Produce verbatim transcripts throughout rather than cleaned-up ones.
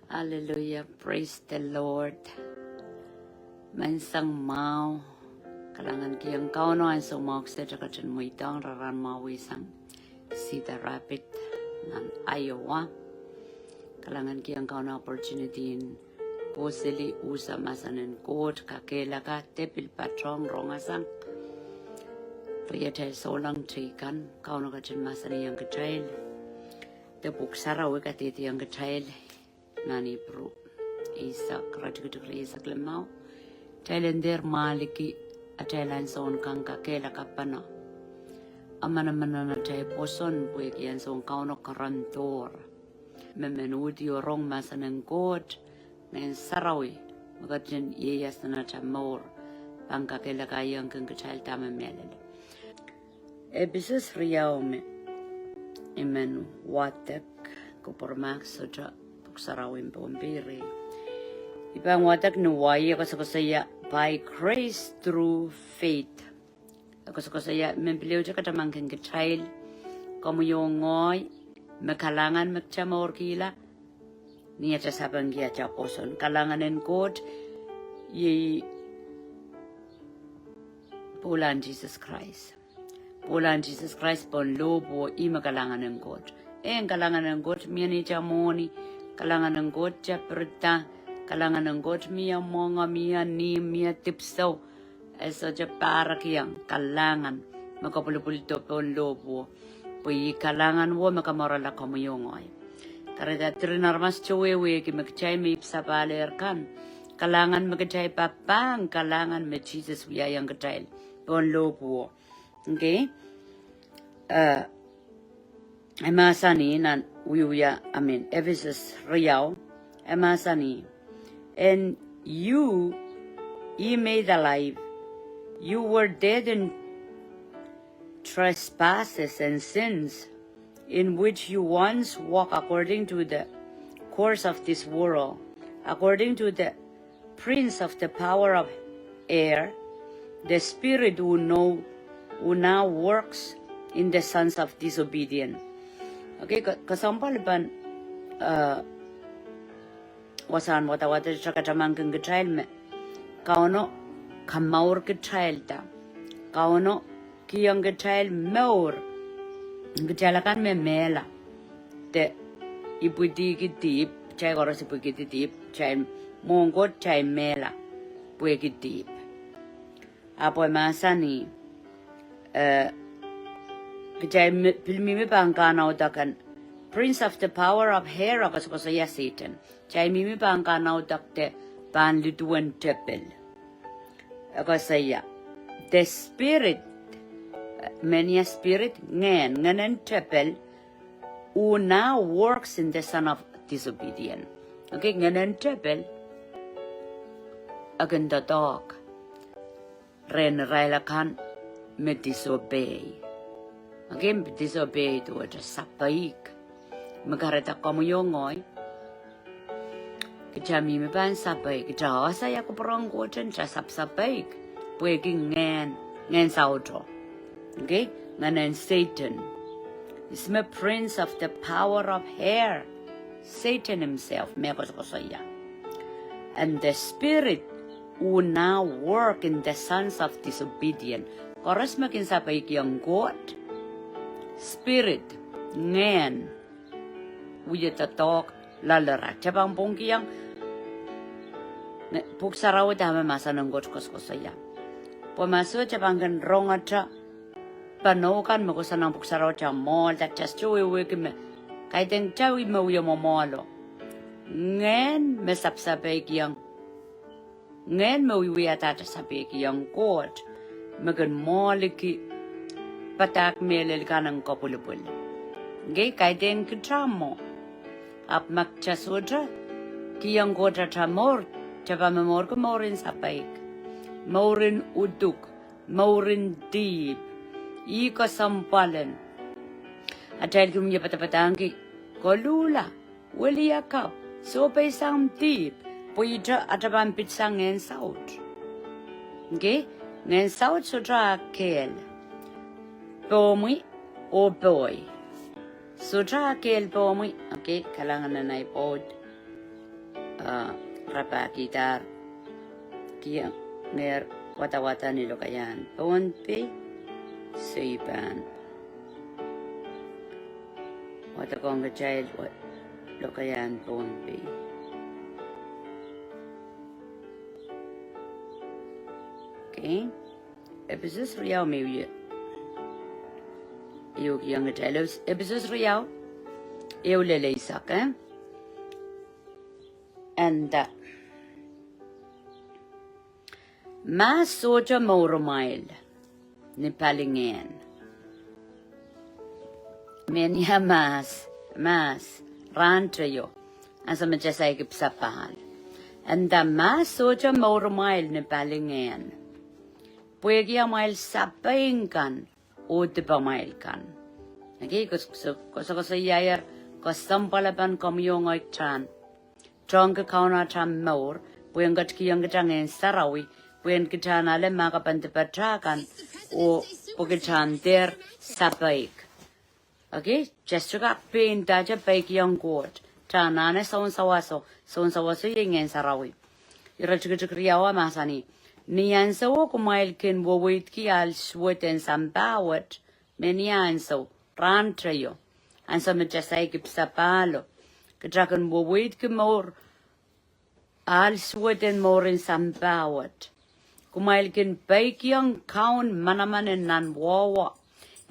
Hallelujah, praise the Lord. Menseng mwahu, kalahngan kihong Kauno ansou mwahu kiset e ketin mweidohng rahn mwahu sang Cedar Rapids nan Iowa. Kalahngan kihong Kauno opportunity en koseli usa mahsen en Koht, kakehlaka de pil patohng rongasang riatail souleng teikan. Kauno ketin mahsanihong kitail de Pwuhk Sarawi kadehdehiong kitail nan Ipru eisek, iretikitik rieisek limau: Kitail en dehr mwaliki atail ansoun kang kakehlakapene, emenemen nan atail pwoson, pwehki ansoun Kauno kerendohr. Me men uhdi oh rong mahsen en Koht, Ngehn Sarawi me ketin ieias nan atail mour pahn kakehlakaiong kin kitail dahme mehlel. Episos riau me I men wadek, kupwur mahk sohte Pwuhk Sarawi pohn pere. I pahn wadek ni wai e koasokoasoia by grace through faith. E koasokoasoia, men pil ehute katamankin kitail, komwi oh ngehi, me kalahngan me kitail mourkihla ni atail sapengki atail pwoson. Kalahngan en Koht iei pwuhlahn Sises Krais. Pwuhlahn Sises Krais pohn lohpwuo, ih me kalahngan en Koht. Eng, kalahngan en Koht mie neitail mwohni. Kalahngan en Koht e pirida. Kalahngan en Koht mie mwenge, mie nih, mie dipwisou. E sohte pahrekiong kalahngan me kopwulopwuldo pohn lohpwuo, pwe ih kalahngan wo me komourala komwi oh ngehi. Kahrehda diren aramas sohte wehwehki me kitail me ipwsapahl kan, kalahngan me kitail papah, kalahngan me Sises wiahiong kitail pohn lohpwuo. Okay? E mahsanih nan wiewia, I mean, Episos riau, e mahsanih: And you he made alive. You were dead in trespasses and sins, in which you once walked according to the course of this world, according to the prince of the power of air, the spirit who know, who now works in the sons of disobedience. Okay, ke-, kesempwal pahn, eh, wasahn wadawad e katamankin kitail me Kauno kamour kitailda. Kauno kihong kitail mour, kitail akan me mehla. De ipwidiki dihp, kitail koaros ipwikihdi dihp, kitail mwohn Koht, kitail mehla pwehki dihp. Ahpw e mahsanih, eh, kitail mi-, pil mihmi pahn kahnaudaken prince of the power of air, e koasokoasoia Sehdan. Kitail mihmi pahn kahnaudak de pahn liduen tepil. E koasoia, the spirit, eh, mehnia spirit, ngehn, ngehnen tepil, who now works in the son of disobedience. Okay, ngehnen tepil e kin doadoahk rehn irail akan me disobey. Okay, me disobey duwehte sapeik. Me kahrehda komwi oh ngehi, kitail mihmi pahn sapeik, kitail oasaia kupwur en Koht en kitail sapsapeik pwehki ngehn, ngehn sauto. Okay? Ngehnen Sehdan. Ihs me prince of the power of air. Sehdan himself me koasokoasoia. And the spirit who now work in the sons of disobedience. Koaros me kin sapeikiong Koht, spirit, ngehn, wie doadoahk loalarail. Kitail pahn pwongkihong Pwuhk Sarawi dahme mahsen en Koht koasokoasoia. Pwe ma sohte kitail pahn kin rongehte pahn oh kan me kohsang nan Pwuhk Sarawi, kitail mwoahlda, kitail sohte wehwehki me kaidehn kitail me wie mwomwohlo. Ngehn me sapsapeikiong, ngehn me wiewiahda sapeikiong Koht, me kin mwoahliki padahk mehlel kan en kopwulopwul. Ngehi kaidehn kitail mwo. Ahpw ma kitail sohte kihong Koht atail mour, kitail pahn momourki mour en sapeik, mour en uduk, mour en dihp. Ih kesempwal en atail kin wie padapadahngki koluhla, wiliakapw, sohpeisang dihp, pwe ihte atail pahn pitsang ngehn saut. Okay? Ngehn saut sohte ah kehl pohmwi oh poi. Sohte ah kehl pohmwi, okay, kalahngan en ahi pwoud. ah, rapahkihdahr kihiengehr wadawad ni lokaiahn Pohnpei, Seipan. Wadekohng kitail wa-, lokaiahn Pohnpei. Okay. Episos riau me ie. Ieu kihieng kitail Episos riau. Ieu lel eisek, eh? Enda. Mahs sohte mouramwail ni palingehn. Mehnia mahs, mahs, rahn teio, ansou me kitail saikinte sapahl. Enda mahs sohte mouramwail ni palingehn. Pwehki amwail sapeik kan, oh dipamwail kan. Okay, kos-, kos-, kosokosoiaier, kesempwal pahn komwi oh ngehi kan. Tongki Kauno atail mour, pwehn ketikihong kitail Ngehn Sarawi, pwehn kitail ale mahkpen dipatail kan, oh pwe kitail dehr sapeik. Okay, just kak pein dahte peikiong Koht. Kitail anahne sounsawaso, sounsawaso iei Ngehn Sarawi. Iretikitik riau mahsanih, ni ansou kumwail kin weweidki ahl suwed en sampah wet, mehnia ansou, rahn teio, ansou me kitail saikinte sapahlo, kitail kin weweidki mour, ahl suwed en mour en sampah wet. Kumwail kin peikiong kaun manaman en nan wowo.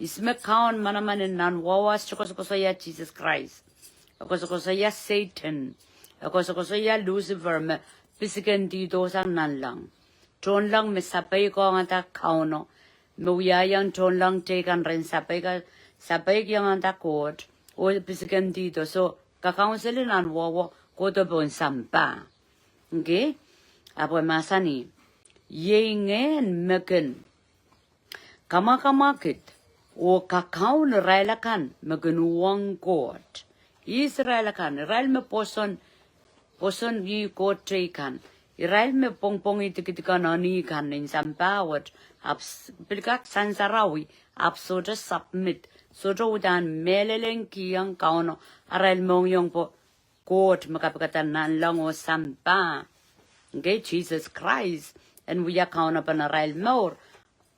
Ihs me kaun manaman en nan wowo? Sohte kosokosoia Sises Krais. E kosokosoia Sehdan. E kosokosoia Lucifer me pisikendihdo sang nanleng. Tohnleng me sapeikiongada Kauno. Me wiahiong tohnleng teikan ren sapeik, sapeikiongada Koht. Oh pisikendihdo. So, kakaun seli nan wowo kohdo pohn sampah. Okay? Ahpw e mahsanih, iei ngehn me kin kamwakamwakid oh kakaun irail akan me kin uhwong Koht. Ihs irail akan? Irail me pwoson, pwoson ih Koht teikan. Irail me pwongpwongih dikedik en eni kan en sampah wet, ahpw s-, pil kak sansarawi, ahpw sohte submit, sohte uhdahn mehlel en kihong Kauno arail mohngiong pwe Koht me kapikada nanleng oh sampah. Okay, Sises Krais, en wia kaunopen arail mour.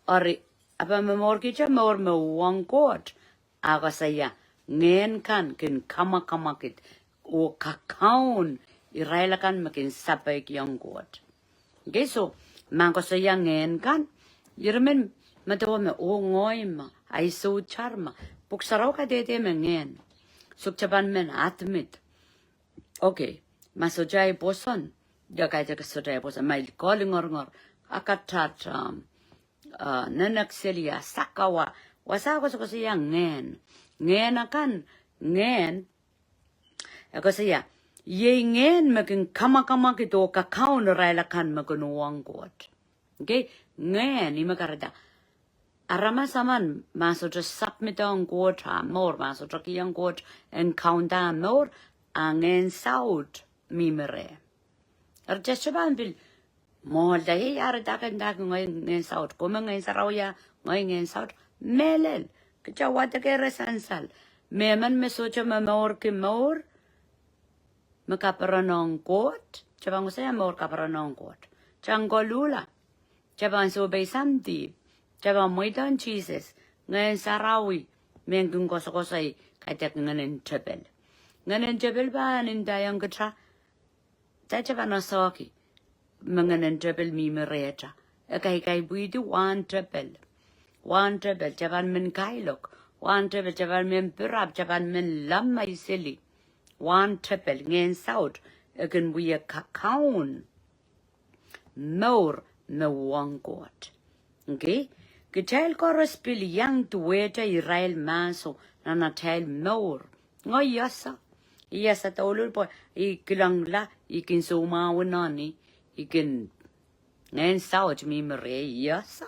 Eri, ahpw me momourkihte mour me uhwong Koht, a koasoia, ngehn kan kin kamwakamwakid oh kakaun irail akan me kin sapeikiong Koht. Okay, so, ma koasoia ngehn kan, irail men medewe me, oh ngehi ma, ahi soutar ma, Pwuhk Sarawi kadehde me ngehn. So kitail pahn men admit. Okay, ma sohte ahi pwoson, ia kaidehk sohte ahi pwoson, ma I kolingorngor, akataht, um, uh, nenek seli, a sakawa, wasa koasokoasoia ngehn. Ngehn akan, ngehn, e koasoia, iei ngehn me kin kamwakamwakid oh kakaun irail akan me kin uhwong Koht. Okay, ngehn, ih me kahrehda. Aramas emen, ma sohte submit ong Koht ah mour, ma sohte kihong Koht en kaunda ah mour, a ngehn saut mihmi reh. Eri kitail sohte pahn pil mwohn dahme iei ire dahken dahke ngehi ngehn saut, komw ngehn sarawi ah, ngehi ngehn saut, mehlel, kitail wadek ire sansal. Mehmen me sohte momourki mour me kaperen ong Koht, kitail pahn koasoia mour kaperen ong Koht. Kitail en koluhla, kitail pahn sohpeisang dihp, kitail pahn mweidohng Sises, ngehn sarawi, me kin koasokoasoi, kaidehk ngehnen tepel. Ngehnen tepel pahn ndaiong kitail, kitail pahn asohki me ngehnen tepel mihmi rehtail. E kaikai pwihdi wahn tepel. Wahn tepel, kitail pahn men kailok. Wahn tepel, kitail pahn men pirap, kitail pahn men lamai seli. Wahn tepel, ngehn saut, e kin wia kakaun mour me uhwong Koht. Okay? Kitail koaros pil iang duwehte irail mahso nan atail mour. Ngehi ese. I ese douluhl pwe I kilangla, I kin soumwahu nan ih, I kin ngehn saut mihmi reh, I ese.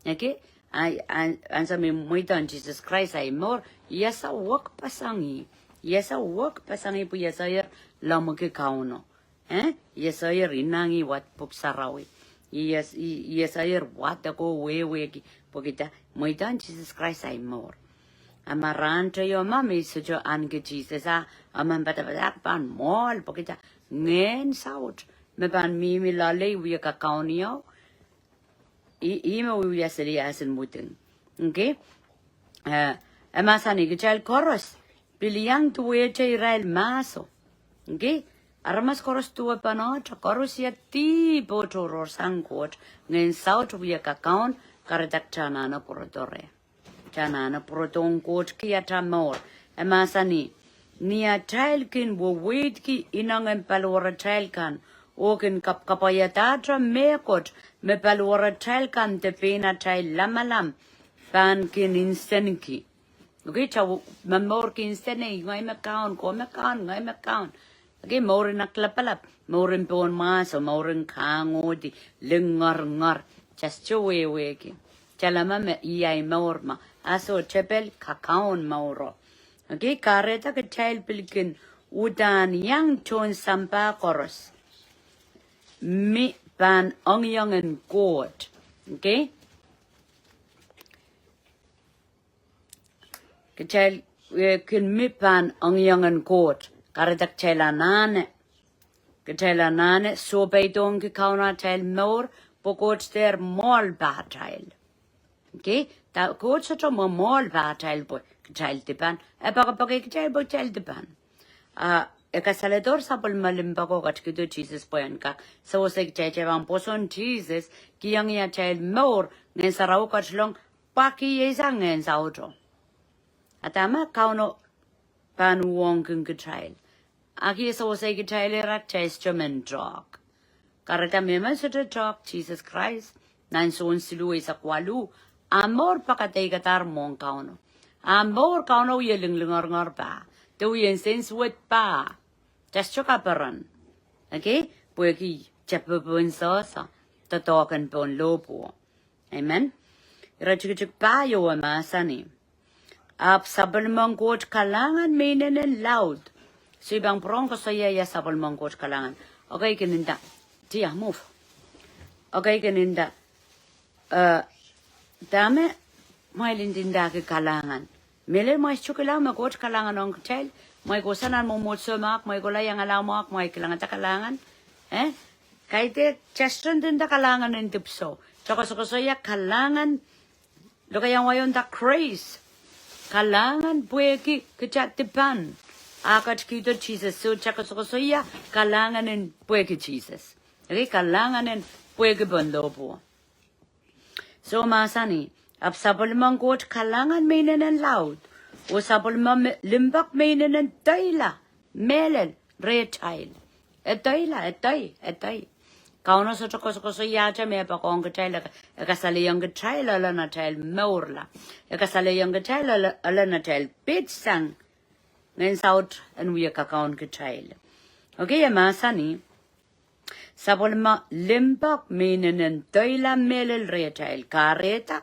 Okay? Ai, an, ansou me I mweidohng Sises Krais ahi mour, I ese wekpeseng ih. I ese wekpeseng ih pwe I esehier lemmwiki Kauno. Eh? I esehier inangih wahn Pwuhk Sarawi. I es-, I, I esehier wadek oh wehwehki pwehki I mweidohng Sises Krais ahi mour. A ma rahn teio ma me I sohte ahneki Sises ah, a ma I padapadahk pahn mwohl pwehki I ngehn saut me pahn mihmi loalei wia kakaun ieu. I, ih me wiewia seli asin muding. Okay? Eh, e mahsanih kitail koaros pil iang duwehte irail mahso. Okay? Aramas koaros duwepanohte, koaros iang dih pwe tohrohrsang Koht, ngehn saut wia kakaun, kahrehda kitail anahne pwurodo reh. Kitail anahne pwurodohng Koht ki atail mour. E mahsanih, ni atail kin weweidki inengen paliwaratail kan, oh kin kapkapwaiadahte mehkot me paliwaratail kan de pein atail lamalam pahn kin nsenki. Okay, kitail momourki nsenei, ngehi me kaun, kowe me kaun, ngehi me kaun. Okay, mour en aklapalap, mour en pohn mahso, mour en kangohdi, lingeringerin. Kitail sohte wehwehki. Kitail lamalam me ih ahi mour mwo. Ah soh, tepel kakaun mouro. Okay, kahrehda kitail pil kin uhdahn iang tohn sampah koaros me pahn engiengen Koht. Okay? Kitail, eh, kin me pahn engiengen Koht. Kahrehda kitail anahne. Kitail anahne sohpeidohngki Kauno atail mour, pwe Koht dehr mwohl pahtail. Okay? Da Koht sohte mwo mwohl pahtail pwe kitail dipan. E poakepoake kitail pwe kitail dipan. Ah, e kasaledohr sapwellime limpoako oh ketikihdo Sises pwe en kak sewese kitail, kitail pahn pwoson Sises, kihong ih atail mour, Ngehn Sarawi ketilong, pwakihsang ngehn sauto. A dahme Kauno pahn uhwongkin kitail? A kihsang sewese kitail, ira kitail sohte men doadoahk. Kahrehda mehmen sohte doadoahk Sises Krais, nan Sohn siluh eisek waluh, ah mour pakadeikadahr mwohn Kauno. Ah mour Kauno wie linglingeringer pah, de wie nsensuwed pah. Kitail sohte kaperen. Okay? Pwehki tepepin sohso, doadoahk en pohn lohpwuo. Amen. Iretikitik pahieu e mahsanih, ahpw sapwellimen Koht kalahngan me inenen laud. So I pahn pwurehng koasoia ia sapwellimen Koht kalahngan. Okay, kin nda. Tia, move. Okay, kin nda. Eh, dahme mwail ndindahki kalahngan? Mehlel mwail sohte kilang me Koht kalahngan ong kitail. Mwail kohsang nan mwomwohdiso mwahu, mwail kohla iangala mwahu, mwail kilangada kalahngan. Eh? Kaidehk kitail sohte ndinda kalahngan en dipwisou. Kitail koasokoasoia kalahngan, lokaiahn wai on the grace. Kalahngan pwehki kitail dipan, ah ketikihdo Sises. So kitail koasokoasoia kalahngan en pwehki Sises. Okay, kalahngan en pwehki pohn lohpwuo. So mahsanih, ahpw sapwellimen Koht kalahngan me inenen laud, oh sapwellime me, limpoak me inenen deila mehlel rehtail. E deila, e dei, e dei. Kauno sohte koasokoasoiahte me e poakohng kitail, e kasalehiong kitail elen atail mourla. E kasalehiong kitail elen, elen atail pitsang ngehn saut en wie kakaun kitail. Okay, e mahsanih, sapwellime limpoak me inenen deila mehlel rehtail, kahrehda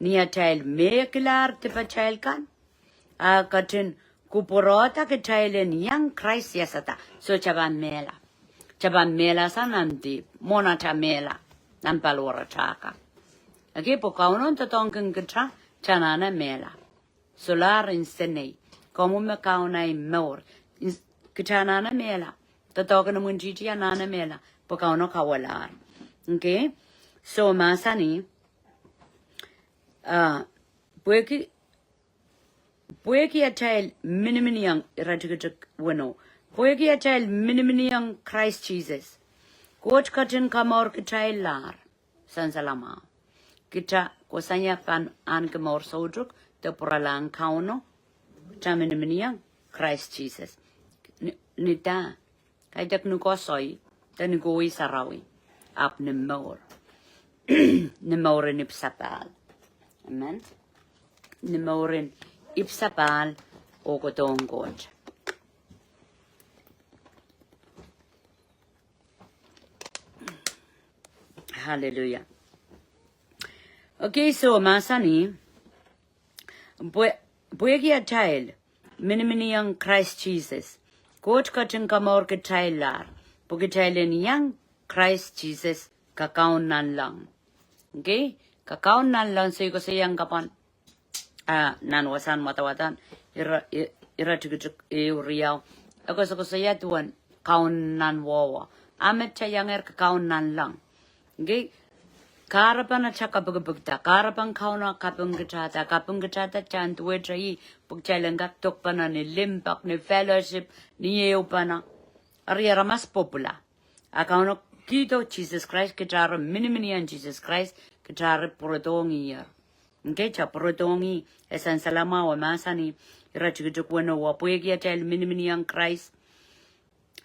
ni atail mehkilahr dipatail kan, ah ketin kupwurohda kitail en iang Krais iasada. So kitail pahn mehla. Kitail pahn mehla sang nan dihp, mwohn atail mehla nan paliwaratail kan. Okay, pwe Kauno doadoahngkin kitail, kitail anahne mehla. Solahr nsenei. Komwi me kaun ahi mour. Ins-, kitail anahne mehla. Doadoahk en imwintihti anahne mehla. Pwe Kauno kawelahr. Okay? So mahsanih, ah, pwehki, pwehki atail miniminiong, iretikitik weneu. Pwehki atail miniminiong Krais Sises, Koht ketin kamour kitaillahr. Sansal mwahu. Kitail kohsang ia pahn ahneki mour soutuk de pwuralahng Kauno, kitail miniminiong Krais Sises. Ni, ni da, kaidehk ni koasoi, de ni kohwei sarawi, ahpw ni mour. Ni mour en ipwsapahl. Amen. Ni mour en ipwsapahl oh kohdohng Koht. Hallelujah. Okay, so mahsanih, pwe-, pwehki atail miniminiong Krais Sises, Koht ketin kamour kitaillahr, pwe kitail en iang Krais Sises kakaun nanleng. Okay? Kakaun nanleng, so I koasoiong kapwan, ah, nan wasahn wadawad en, ire-, i-, iretikitik ehu, riau. E koasokoasoia duwen Kaun nan wowo. A met kitail iangehr kakaun nanleng. Okay? Kahrepen atail kapikipikda, kahrepen Kauno kaping kitailehr, kaping kitailehr kitail duwehte ih, pwe kitail en kak dokpene ni limpoak, ni fellowship, ni ehupene. Eri aramas pwupwula. A Kauno kihdo Sises Krais, kitail miniminiong Sises Krais, kitail pwurodohng ih. Okay, kitail pwurodohng ih, e sansal mwahu, e mahsanih, ire tikitik weneu, pwehki atail miniminiong Krais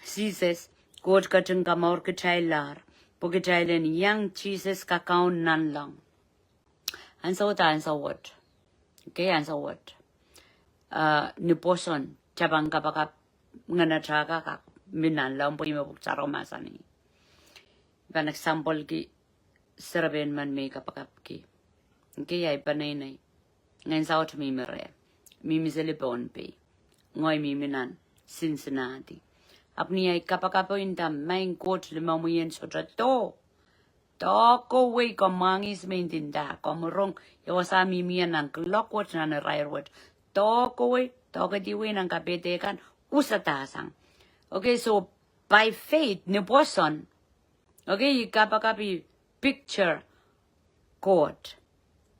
Sises, Koht ketin kamour kitailehr, pwe kitail en iang Sises kakaun nanleng. Ansou da, ansou wet. Okay, ansou wet. Ah, ni pwoson, kitail pahn kapakap, ngenatail kak, kak mi nanleng pwe ih me Pwuhk Sarawi mahsanih. Pahn example ki, serepein men me I kapakapki. Okay, ahi peneinei. Ngehn saut mihmi reh. Mihmi seli Pohnpei. Ngehi mihmi nan Cincinnati. Ahpw ni ahi kapakap o I nda, Maing Koht, limomwi en sohte doh. Doahke wei, komw mwahngih me I ndinda, komw rong, ia wasa mihmi nan kuloak wet, nan irair wet. Doahke wei, doahke dihwei nan kapehde kan, usadahsang. Okay, so by faith, ni pwoson. Okay, I kapakap, I picture Koht.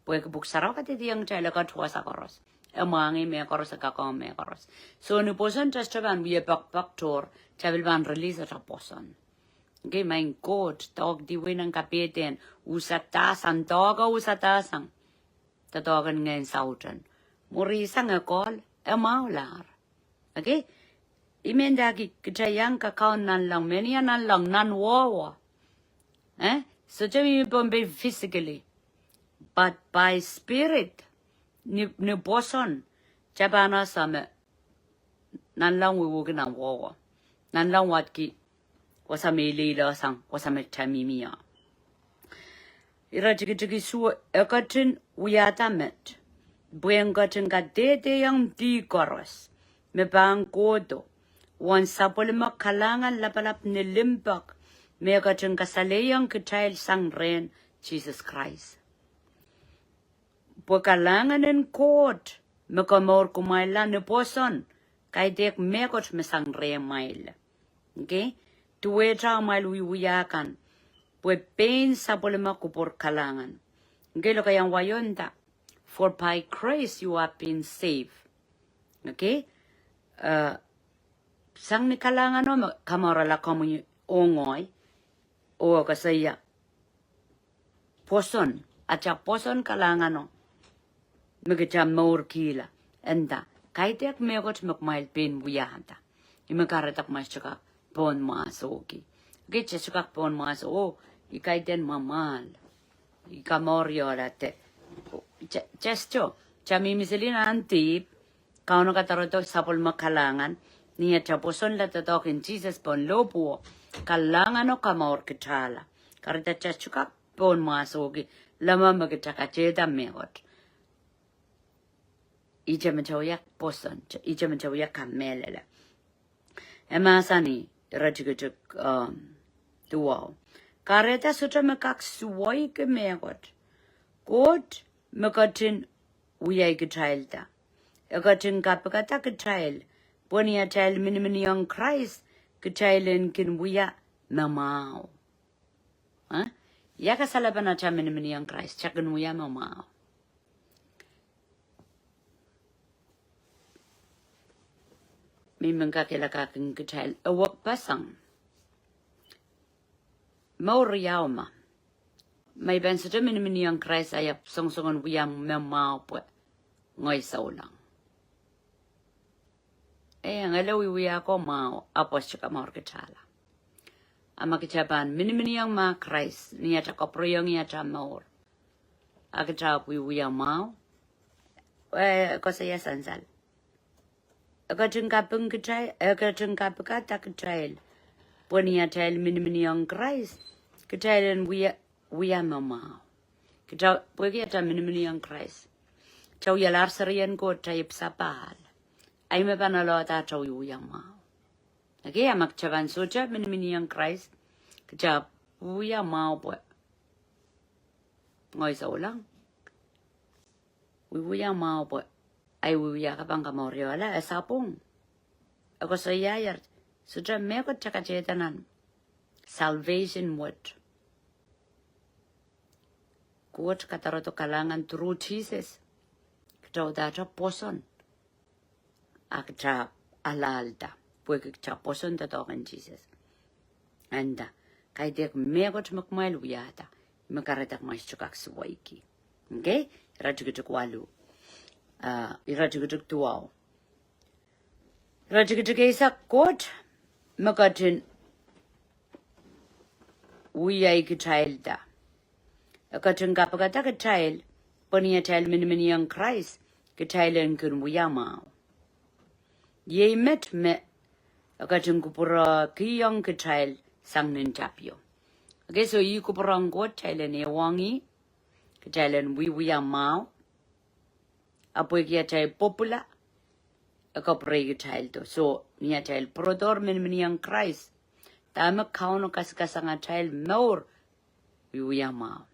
Pwehki Pwuhk Sarawi kadehdehiong kitail e kak wasa koaros. E mwahngih mehkoaros, e kakaun mehkoaros. So ni pwoson kitail sohte pahn wie pekpek tohr, kitail pil pahn release atail pwoson. Okay, Maing Koht, doahke dihwei nan kapehdehn, usadahsang, doahke usadahsang. Doadoahk en ngehn sauten. Mwurin sang e call, e mwahulahr. Okay? I men ndahki kitail iang kakaun nanleng, mehnia nanleng, nan wowo. Eh? Sohte mihmi Pohnpei physically. But by spirit, ni, ni pwoson, kitail pahn ese me nanleng wehwehki nan wowo. Nanleng wadki wasa me ileile sang, wasa me kitail mihmi ie. Ire tikitik isuh, e ketin wiahda met. Pwe en ketin kadehdehiong dih koaros me pahn kohdo uwen sapwellime kalahngan lapalap ni limpoak, me e ketin kasalehiong kitail sang rehn Sises Krais. Pwe kalahngan en Koht me komour kumwailla ni pwoson, kaidehk mehkot me sang rehmwail. Okay? Duwehte amwail wiewia kan. Pwe pein sapwellime kupwur kalahngan. Okay, lokaiahn wai o nda, For by grace you have been saved. Okay? Eh, sang ni kalahngan o me kamourala komwi oh ngehi, oh koasoia pwoson, atail pwoson kalahngan o me kitail mourkihla. E nda, kaidehk mehkot me kumwail pein wiahda. Ih me kahrehda kumwail sohte kak pohn mwahsohki. Okay, kitail sohte kak pohn mwahso, oh, I kaidehn mwamwahl. I kamour iohlahte. Kitail, kitail sohte, kitail mihmi seli nan dihp, Kauno kadarodo sapwellime kalahngan, ni atail pwosonla doadoahk en Sises pohn lohpwuo, kalahngan o kamour kitailla. Kahrehda kitail sohte kak pohn mwahsohki, leme me kitail katehda mehkot. Ihte me kitail wia pwoson, ihte me kitail wia kamehlele. E mahsanih, ire tikitik, um, duwau. Kahrehda sohte me kak suweiki mehkot. Koht me ketin wiahkitailda. E ketin kapikada kitail. Pwe ni atail miniminiong Krais, kitail en kin wia me mwahu. Eh? Ia kasalepen atail miniminiong Krais, kitail kin wia me mwahu. Mihmi kak ilakahkin kitail, e wekpeseng. Mour riau ma. Ma I pahn sohte miniminiong Krais, I ahpw songosong en wia me mwahu pwe ngehi souleng. Eh, ngehi wiewia ko mwahu, ahpw sohte kamour kitailla. A ma kitail pahn miniminiong mah Krais, ni atail kapwurehiong atail mour. A kitail wiewia mwahu. Eh, koasoia sansal. E ketin kaping kitail, e ketin kapikada kitail. Pwe ni atail miniminiong Krais, kitail en wia, wia me mwahu. Kitail, pwehki atail miniminiong Krais, kitail wialahr serien Koht, kitail ipwsapahl. Ahi me pahn alohda atail wiewia mwahu. Okay, a ma kitail pahn sohte miniminiong Krais, kitail wia mwahu pwe ngehi souleng. Wiewia mwahu pwe ahi wiewia kapang kamour riau la, e sapwung. E koasoiaier, Sohte mehkot kitail katehdahng nan salvation wet. Koht kadarodo kalahngan through Jesus. Kitail uhdahte pwoson. A kitail alahlda. Pwehki kitail pwoson doadoahk en Jesus. Nda, kaidehk mehkot me kumwail wiahda, me kahrehda kumwail sohte kak suweiki. Okay? Iretikitik waluh. Ah, iretikitik duwau. Iretikitik eisek, Koht me ketin wiahiong kitailda. E ketin kapikada kitail, pwe ni atail miniminiong Krais, kitail en kin wia mwahu. Iei met me e ketin kupwurkihong kitail sang nin tapio. Okay, so ih kupwuren Koht kitail en ehuong ih, kitail en wiewia mwahu. A pwehki atail popular, e kapwurehkitaildo. So, ni atail pwurodohr miniminiong Krais, dahme Kauno kasikasang atail mour, wiewia mwahu.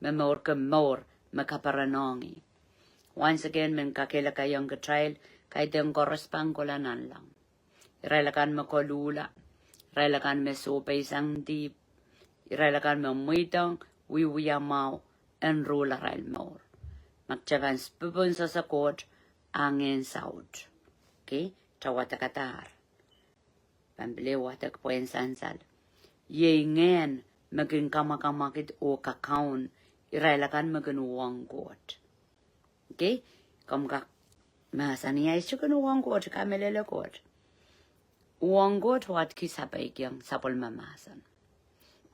Me mourki mour me kaperenohng ih. Once again, men kakehlakaiong kitail, kaidehn koaros pahn kohla nanleng. Irail akan me koluhla, irail akan me sohpeisang dihp, irail akan me mweidohng wiewia mwahu en ruhl arail mour. Ma kitail pahn popohn sohso Koht, a ngehn saut. Okay? Kitail wadekadahr. Pahn pil wadek pwehn sansal. Iei ngehn me kin kamwakamwakid oh kakaun irail akan me kin uhwong Koht. Okay? Komw kak mahsanih, I sohte kin uhwong Koht, kamehlele Koht. Uhwong Koht wadki sapeikiong sapwellime mahsen.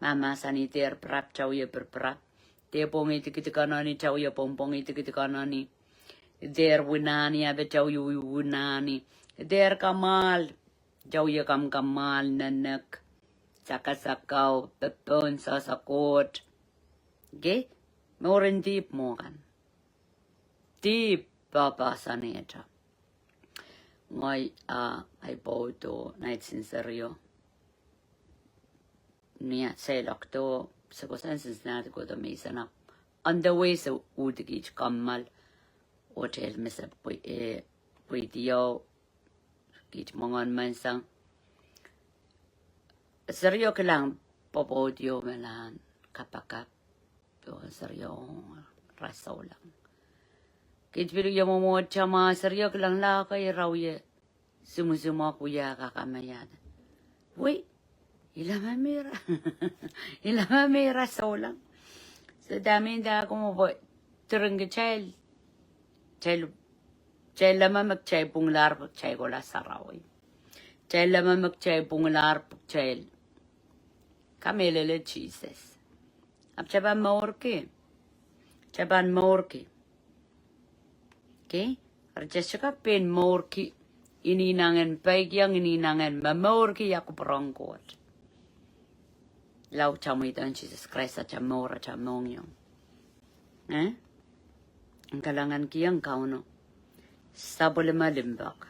Ma mahsanih dehr pirap kitail wie pirpirap. Dehr pwongih dikedik anahne kitail wie pwongpwongih dikedik anahne. Dehr winahne ape kitail wie winahne. Dehr kamwahl kitail wie kamwahl, nenek, sakasakau, popohn sohso Koht. Okay? Mouren dihp mwo kan. Dihp pahpahsanehte. Ngehi, ah, ahi pwoudo, nait sin serio. Ni ah seiloakdo, se koasoan Cincinnati kohdo menseng ahpw on the way se uhdi kiht kommoal, hotel me se pwe, eh, pweidiong kiht mwenge menseng. Serio kilang pwopwoud ieu me lahn kapakap. Pwe serio rasoulang. Kiht pil wie mwomwohdiso ma serio kilang lahke ira wie simwisimwok wie kak kamaiada. Wei, ila ma mie ra-, ila ma mie rasoulang. So that means that kumwo pwe tiring kitail, kitail, kitail leme me kitail pwunglahr pwe kitail kohla sarawi. Kitail leme me kitail pwunglahr pwe kitail kamehlele Sises. Ahpw kitail pahn mourki. Kitail pahn mourki. Okay? Eri kitail sohte kak pein mourki. Inenen peikiong, inenen momourki ia kupwuren Koht. Lao kitail mweidohng Sises Krais atail mour, atail mohngiong. Eh? Kalahngan kihong Kauno. Sapwellime limpoak.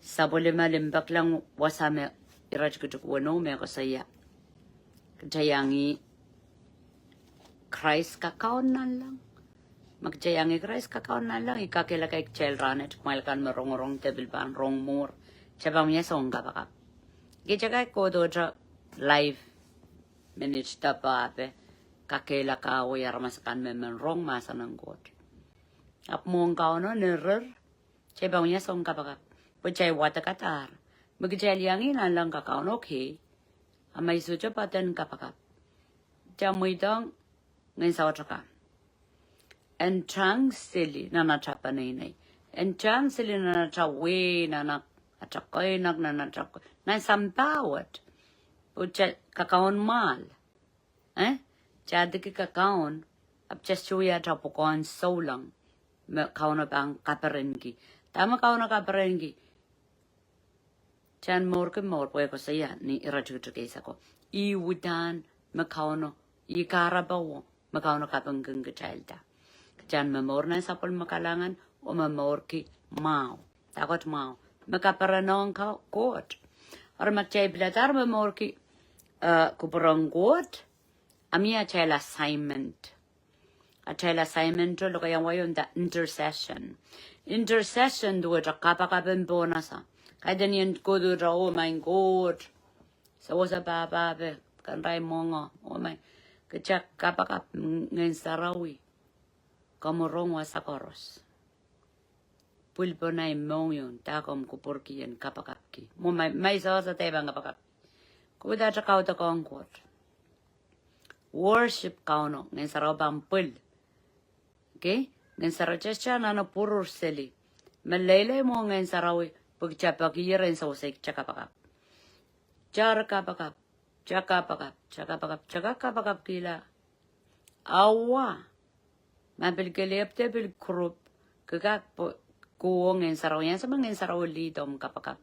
Sapwellime limpoak lang wasa me iretikitik weneu me koasoia. Kitail iang ih Krais kakaun nanleng. Ma kitail iang ih Krais kakaun nanleng, I kakehlaka kitail rahnwet, kumwail kan me rongorong de pil pahn rong mwuhr. Kitail pahn wia soun kapakap. Kitail kak kohdohte live minit de pape, kakehlakawei aramas akan me men rong mahsen en Koht. Ahpw mwohn Kauno ni rir, kitail pahn wia soun kapakap. Pwe kitail wadekadahr. Me kitail iang ih nanleng kakaun, okay. A ma I sohte patehng kapakap, kitail mweidohng ngehn saut ka. En tang seli nan atail peneinei. En tang seli nan atail wehi, nan atail keinek, nan atail, nan sampah wet. Pwe kitail kakaun mwahl. Eh? Kitail diki kakaun, ahpw kitail sohte wia atail pwukoahn souleng me Kauno pahn kaperenki. Dahme Kauno kaperenki? Kitail en mourki mour pwe e koasoia ni iretikitik eisek ko. Ih uhdahn me Kauno, ih kahrepe wo me Kauno kapingkin kitailda. Kitail en momour nan sapwellime kalahngan, oh momourki mwahu. Dahkot mwahu? Me kaperenohng Ko-, Koht. Eri ma kitail piladahr momourki, eh, kupwuren Koht, a mie atail assignment. Atail assignment o lokaiahn wai o nda intercession. intercession duwehte kapakap en pohnese. Kaidehn I en kohdo duwehte, oh my God. Sewese pahpa pwe, kandai mongo, oh my. Kitail kapakap Ngehn Sarawi. Komw rong wasa koaros. Pwil pwon ahi mohngiong, dahme komw kupwurki en kapakapki. Mwo ma, ma I sewese dahme I pahn kapakap. Kupwurki dahte kaudok ong Koht. Worship Kauno, Ngehn Sarawi pahn pwil. Okay? Ngehn Sarawi testa nan pwurur seli. Me leilei mwo Ngehn Sarawi, pwe kitail peki ren sewese kitail kapakap. Kitail kapakap, kitail kapakap, kitail kapakap, kitail kapakapkihla. Awa. Ma pil kelehpw de pil group, ke kak pwe, ke wia Ngehn Sarawi, ansou me Ngehn Sarawi lead omw kapakap.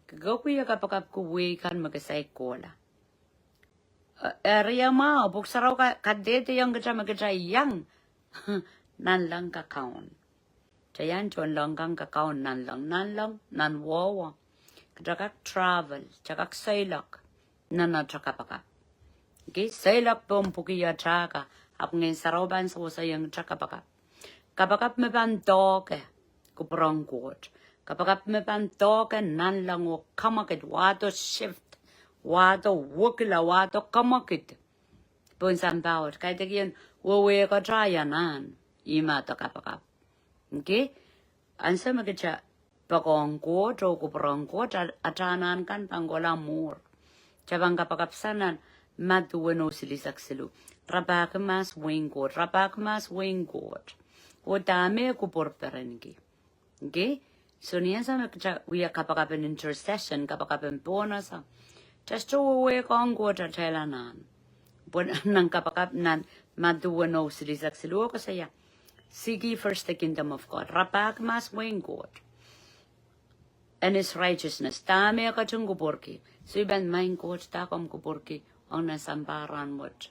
Ke kak wia kapakap ke wehi kan me ke saik kohla. Eh, area mwahu, Pwuhk Sarawi ka, kadehdehiong kitail me kitail iang nanleng kakaun. Kitail iang tohnleng kan kakaun nanleng, nanleng, nan wowo. Kitail kak travel, kitail kak seiloak, nan atail kapakap. Okay, seiloak pohn pwuki atail ka, ahpw Ngehn Sarawi pahn seweseiong atail kapakap. Kapakap me pahn doke kupwur en Koht. Kapakap me pahn doke nanleng oh kamwakid, wahdo shift, wahdo wekila, wahdo kamwakid. Pohn sampah wet, kaidehkin wehwehki atail anahn, ih me atail kapakap. Okay? Ansou me kitail poakohng Koht oh kupwuren Koht, a, atail anahn kan pahn kohla mwuhr. Kitail pahn kapakap sang nan Madiu weneu silihsek siluh. Rapahki mahs wehin Koht, rapahki mahs wehin Koht. Oh dahme kupwur perenki. Okay? So ni ansou me kitail wia kapakap en intercession, kapakap en pohnese. Kitail sohte wehwehkohng Koht atail anahn. Pwe nan kapakap nan Madiu weneu silihsek siluh koasoia. Seek ye first the kingdom of God. Rapahki mahs wehin Koht. And his righteousness. Dahme e ketin kupwurki. So I pahn, maing Koht, dahme komw kupwurki ong nan sampah rahnwet.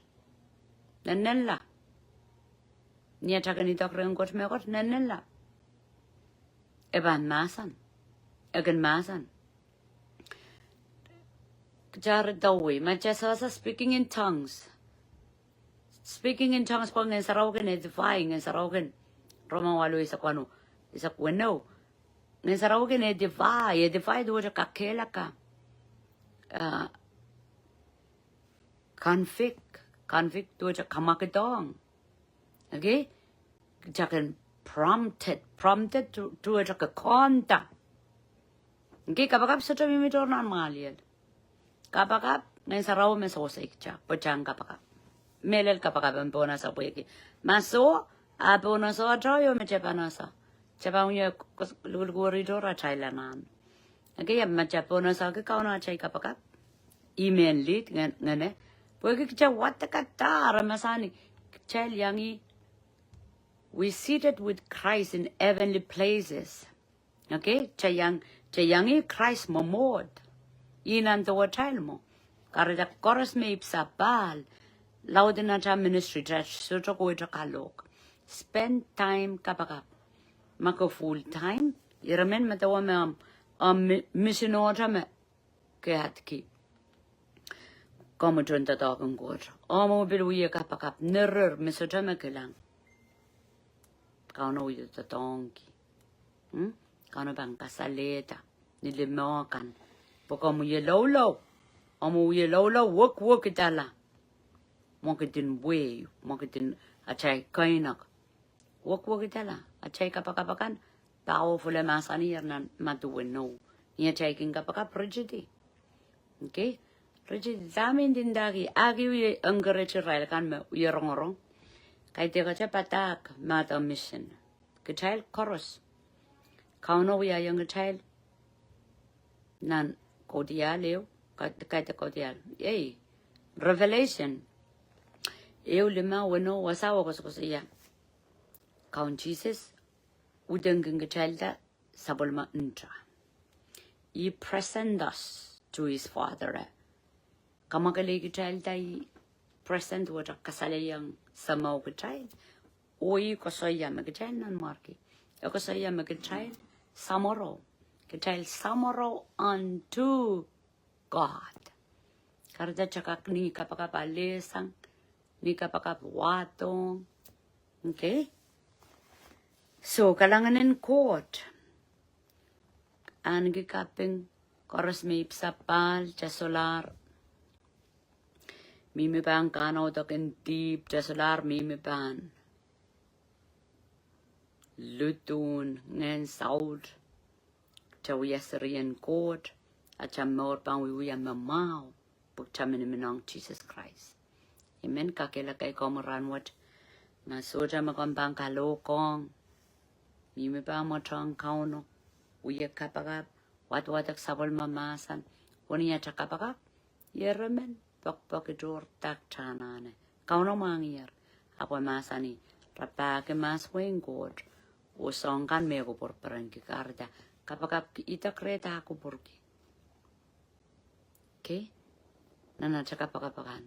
Nennenla. Ni atail kin idek rehn Koht mehkot, nennenla. E pahn mahsen. E kin mahsen. Kitail eri dawei, ma kitail sewese speaking in tongues. Speaking in tongues pwe Ngehn Sarawi kin edify, Ngehn Sarawi kin, Rom waluh eisek waluh, eisek weneu. Ngehn Sarawi kin edify, edify duwehte kakehlaka. Ah, convict, convict duwehte kamwakidohng. Okay? Kitail kin prompted, prompted du, duwehte kakonda. Okay, kapakap sohte mihmi dohr nan mwahliel. Kapakap, Ngehn Sarawi me sewesei kitail, pwe kitail en kapakap. Mehlel kapakap en pohnese pwehki. Ma soh, a pohnese atail ieu me kitail pahn ese. Kitail pahn wia kos, lukuluk weri dohr atail anahn. Okay, ma kitail pohnese ki Kauno atail kapakap. Ih me en lead, nge, ngehne. Pwehki kitail wadek kadahr, mahsanih, kitail iang ih, we seated with Christ in heavenly places. Okay, kitail iang, kitail iang ih Krais mwomwohd. Ih nan dewatail mwo. Kahrehda koaros me ipwsapahl. Laud en atail ministry, kitail sohte kohwei kalohk. Spend time kapakap. Ma ke full time, ire men me dewe me omw, omw mi, misin ohte me ke ahdki. Komw tohn doadoahk en Koht. Omw pil wia kapakap, nerir me sohte me kilang. Kauno wie doadoahngki. Hmm? Kauno pahn kasalehda ni limeh kan. Pwe komw wie loulou. Omw wie loulou, wekwekidala. Mwekid en wehi, mwekid en atail keinek. Wekwekidala, atail kapakap kan, powerful e mahsaniher nan Madiu weneu. Ni atail kin kapakap, Richard. Okay? Richard, dahme I ndindaki, ahki wie encourage irail kan me wie rongorong. Kaidehkte padahk me atail mission. Kitail koaros. Kauno wiahiong kitail. Nan kaudiahl ehu, ka, kaidehk kaudiahl. Ei, Revelation. Ehu lime weneu wasa wasa koasokoasoia. Kaun Sises, udengkin kitailda sapwellime nta. He present us to his Father. Kamwakelei kitailda, ih present wehwehki kasalehiong Sahmo kitail. Oh ih koasoia me kitail nanmwarki. E koasoia me kitail samworo. Kitail samworo unto God. Kahrehda kitail kak ni kapakap alehsang, ni kapakap wahdohng. Okay? So, kalahngan en Koht. Ahneki kaping koaros me I pil sapahl, kitail solahr mihmi pahn kahnaudokin dihp, kitail solahr mihmi pahn luduhn ngehn saut. Kitail wia serien Koht, atail mour pahn wiewia me mwahu, pwe kitail miniminiong Sises Krais. Amen. Kakehlaka komwi rahnwet, ma sohte me komw pahn kalohkohng, mihmi pahn mwoatohng Kauno, wia kapakap, wadawadek sapwellime mahsen, wenihte kapakap, ieremen pokpokitohr daktanane. Kauno mwahngiher, ahpw e mahsanih, rapahki mahs wehin Koht, oh soahng kan me kupwur perenki, kahrehda kapakapki, idek rehda kupwurki. Okay? Nan atail kapakap akan,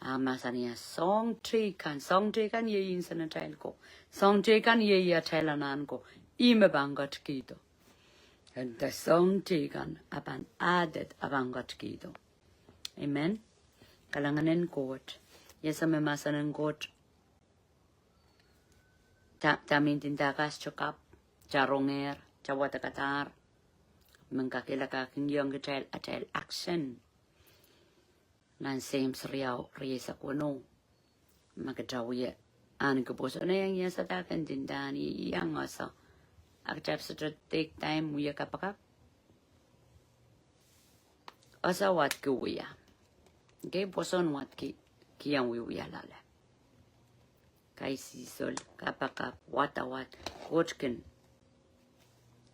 a mahsanih, a soahng teikan, soahng teikan iei insenatail ko. Soahng teikan iei atail anahn ko. Ih me pahn ketikihdo. And the soahng teikan a pahn added, a pahn ketikihdo. Amen. Kalahngan en Koht. Iei me mahsen en Koht. Kitail, kitail mihmi nan dakas tokap, kitail rongehr, kitail wadekadahr. Men kakehlaka kin iang kitail, atail action. Nan James riau, rieisek weneu. Ma kitail wia ahneki pwoson, e iang iasada kin ndinda ni iang ese. A kitail sohte take time wia kapakap. Ese wadki wia. Okay, pwoson wadki, kihong wiewia loale. Kaisihsol, kapakap, wadawad, Koht kin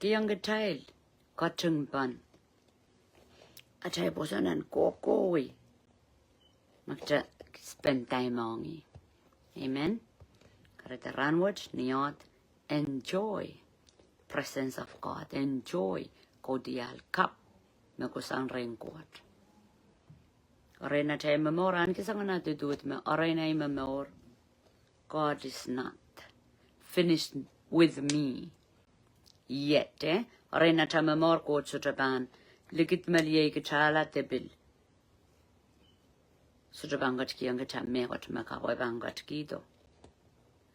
kihong kitail, cutting pahn atail pwoson en kohkohwei. Ma kitail spend time ong ih. Amen. Kahrehda rahnwet, ni oahd, enjoy presence of God. Enjoy kaudiahl kapw me kohsang rehn Koht. Erein atail momour, ahneki soangen aduduhd me erein ahi momour, God is not finished with me yet, eh? Erein atail momour Koht sohte pahn likidmeliei kitailla de pil sohte pahn ketikihong kitail mehkot me kapw, e pahn ketikihdo.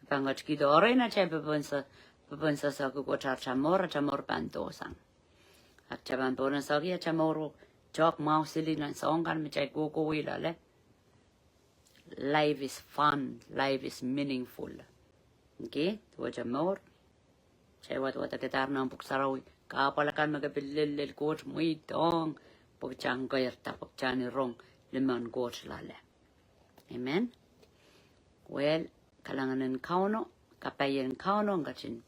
E pahn ketikihdo. Erein atail pepenso-, pepensoasohki Koht atail mour, atail mour pahn dohsang. A kitail pahn pepensoahki atail mour oh tohk mwahu sili nan soahng kan me kitail kohkohwei loale. Life is fun, life is meaningful. Okay, duwehte mour. Kitail wadawadekadahr nan Pwuhk Sarawi. Kahpwal akan me ke pil lellel Koht, mweidohng, pwe kitail keirda, pwe kitail rong limen Koht loale. Amen. Well, kalahngan en Kauno, kapaien Kauno ketin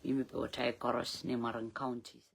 mihmi pohtail koaros ni mwaren Kaun Sises.